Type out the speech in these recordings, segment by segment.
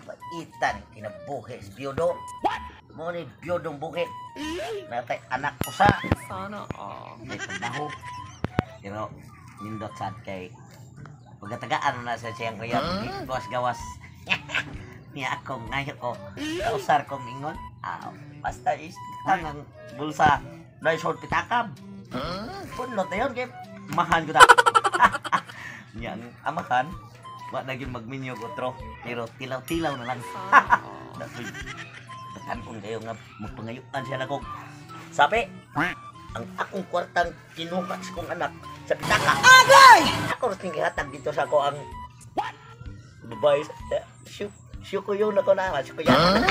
Paitan kinabuhi si Biodo. Mo ni Biodong buhi. Natay anak ko sa Sana all. may trabaho. Pero nindot sad kay pagkatagaan na sa siyang kuya, gawas-gawas. Niya ako ngayo ko, kausar ko mingon. Ah, basta is tangang bulsa na short pitakam. Punlot na yun, kay mahan ko ta. Niya ang amahan, wa na gyud magminyo ko tro, pero tilaw-tilaw na lang. Sana all. Dapoy, batanon kayo nga magpangayuan siya na kong sabi, ang akong kwartang kinuha sa kong anak sa pitaka. Agay! Ako rin gihatag dito sa ako ang babae. Syuko yun ako na. Syuko yan.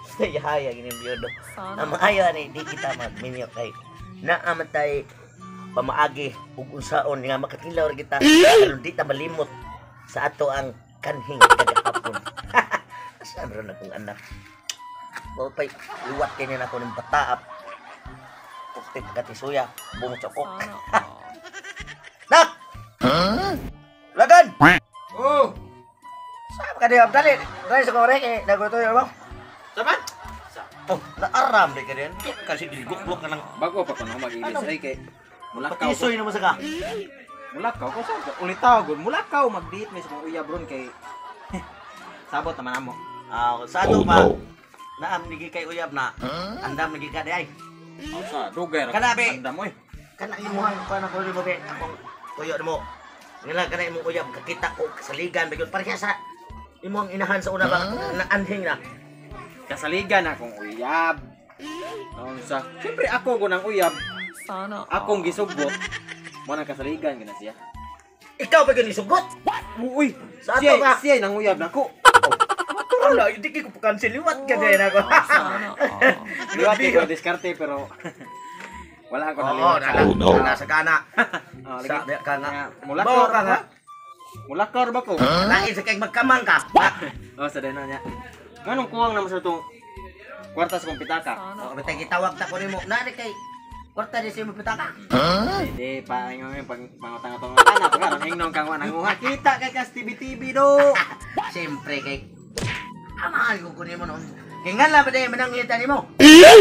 Sa yahaya gini biyodo. Sana Ang maayo ani di kita magminyo kay naamatay pamaagi ug unsaon nga makatilaw ra kita aron di ta malimot sa ato ang kanhing kagahapon. Asa ron akong anak? Mao pay liwat kay niya nako ng bataap. Pukti katisuya, bung chokok. Sana all. Nak! Lagan! Oh! Saan ka diha? Dali! Dali sa kore kay naguto mo. Saman? Oh, naaram di ka din. Kasi giguklok ka ng Bago pa ko na mag-ilis Ano? ay kay mulakaw. patisoy naman sa ka. Mulakaw ko sa ulitaw gud. Mulakaw mag-date mi sa kong uyab ron kay sabot naman amo. Ah, sa ato pa. Naam nigi kay uyab na. Andam nigi ka di ay. Oh, sa dugay ra. Kana, be. Andam oy. Kana imuhang kuan ako nimo be akong tuyo nimo. Ngila kana imong uyab kakita ko kasaligan ba gyud pareha sa imong inahan sa una ba na anhing na. Kasaligan akong uyab. Unsa? Siyempre ako ko nang uyab, Sana all. akong gisugot. Mo nang kasaligan gina siya. Ikaw ba gyud isugot? Uy, Sa ato siya, ka. siya nang uyab nako. Wala, hindi ko cancel liwat ka din ako. Sana all. Liwat ko diskarte pero wala ako Oo, naliwat sa. nala, Oh, no. nala sa kana. Oh, Sa lagi. ka nga. Mulakaw Bawa ka nga. Mulakaw ba ko? Lain sa kay magkamang ka. Oh, sa deno niya. Nganong kuwang naman sa itong kwarta sa kong pitaka? Sana Oh, all. bitay gitawag ta ko nimo. Nari kay kwarta di sa imong pitaka. Hindi, pa ingon pang pangutang-utang ana pa karon ingnon kang wa nanguha. Kita kay kas TV TV do. Siyempre kay amahan ko ko nimo noon. Kay nga lang ba dahil manangita nimo?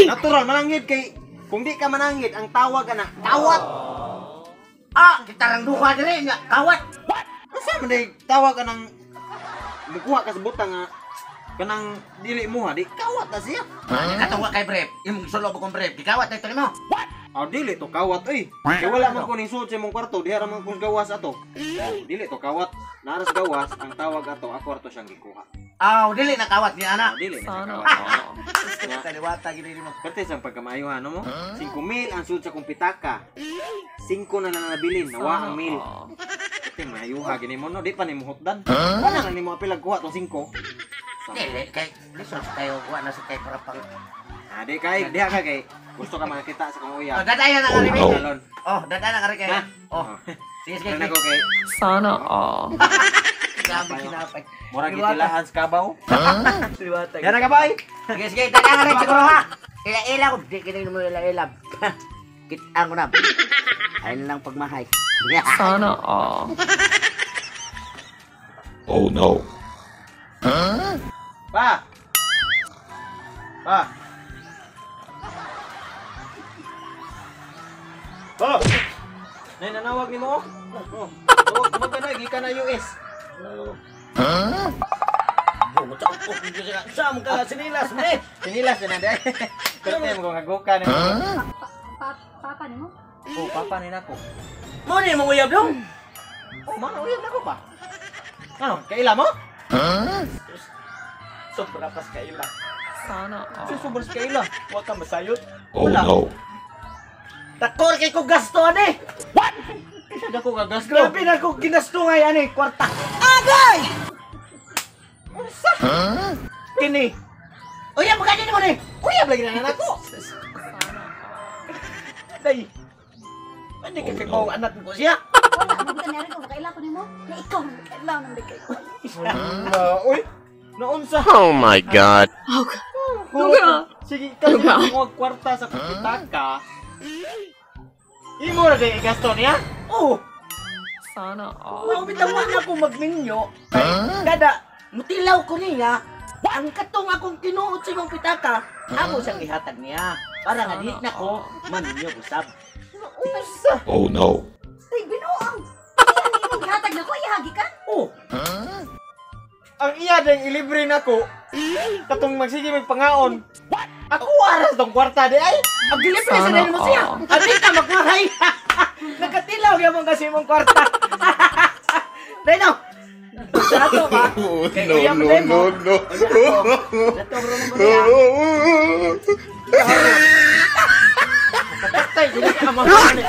Natural mananghid kay kung di ka mananghid ang tawag ana kawat. Ah, kitarang duha diri nga kawat. Asa man day tawag anang mukuha ka sa butang nga kanang dili mo ha di kawat na siya. Ano katawa kay brep? Imong sulo ko kong brep. Gikawat na ito nimo. Ah, dili to kawat oy. Kay wala man ko ning suot sa imong kwarto, diha ra man ko sa gawas ato. Oh, dili to kawat. Naras gawas ang tawag ato ako ato siyang gikuha. Aw, dili na kawat ni ana. Ah, dili na siya Sana kawat. all. Kaliwata gini nimo. Perte sa pagkamaayuhan no mo. 5,000 ang suot sa kong pitaka. 5 na lang nabilin, nawa Sana ang mil. all. Perte maayuha gini mo no, di pa nimo hutdan. Wala na nimo apil kuha tong 5. Dili kay lisod sa kayo wa na sa kay para pang. Ah, di kay diha ka kay gusto ka makakita sa kong Oh, uyab. dadayan na ka rin. Oh, no. Talon. Oh, dadayan na ka rin kay. Ha? Oh. Sige, sige. Ano Sige. ko kay Sana all. Grabe kinapay. murag gitilahan sa kabaw. Liwata. Diha na ka bay. Sige, sige, dadayan ka rin siguro ha. Ila-ila ko. Di kini mo ila-ila. Kitaan ko na. Ayun lang pagmahay. Sana all. Oh no. Pa. Pa. Pa. Nay nanawag nimo oh. Oh. Tawag tawag ka na gikan na US. Bungo sa upo. Sa mo ka sinilas mo eh. Sinilas na day. Pero mo kung hagukan nimo. Papa nimo? Oh, papa ni nako. Mo ni mong uyab dong. Oh, mana uyab nako pa. Ano, kaila mo? Sobra pas kaila. Sana all. Susubra sa kaila. Wa ka masayot. Oh no. Takor kay ko gasto ani. Isa dako ka gasto. Grabe na ko ginasto ngay ani kwarta. Unsa? Kini. Uyab ka din mo ni. Uyab lagi na nako. Sana all. Day. Pwede ka kay mong anak ko siya. Wala, magka niya rin ko, makaila ko nimo. Na ikaw, makaila nang di kayo. Wala, uy. Naunsa? Oh my God. Oh, God. Luga. Sige, kasi mo kwarta sa pitaka. Imo ra kay gasto niya? Oh, Sana all. mao bitaw man ako magminyo. Kada Mutilaw ko niya. Ang katong akong tinuod sa imong pitaka, amo siyang ihatag niya. Para nga di na ko maninyo usab. Usa. Oh no. Tay binuang. Iya ni imong gihatag nako ihagi ka. Oh, Ang iya dang ilibre nako. Katong magsige magpangaon. Ako aras tong kwarta di ay. Ang gilibre sa Sana rin mo siya. all. Adi ka magmahay. Nakatilaw gyud kasi imong kwarta. Dino. Sa ato ba? Kay No, uyab no, din mo. no, no. Datong ro mo niya. Patay, dili ka mamani.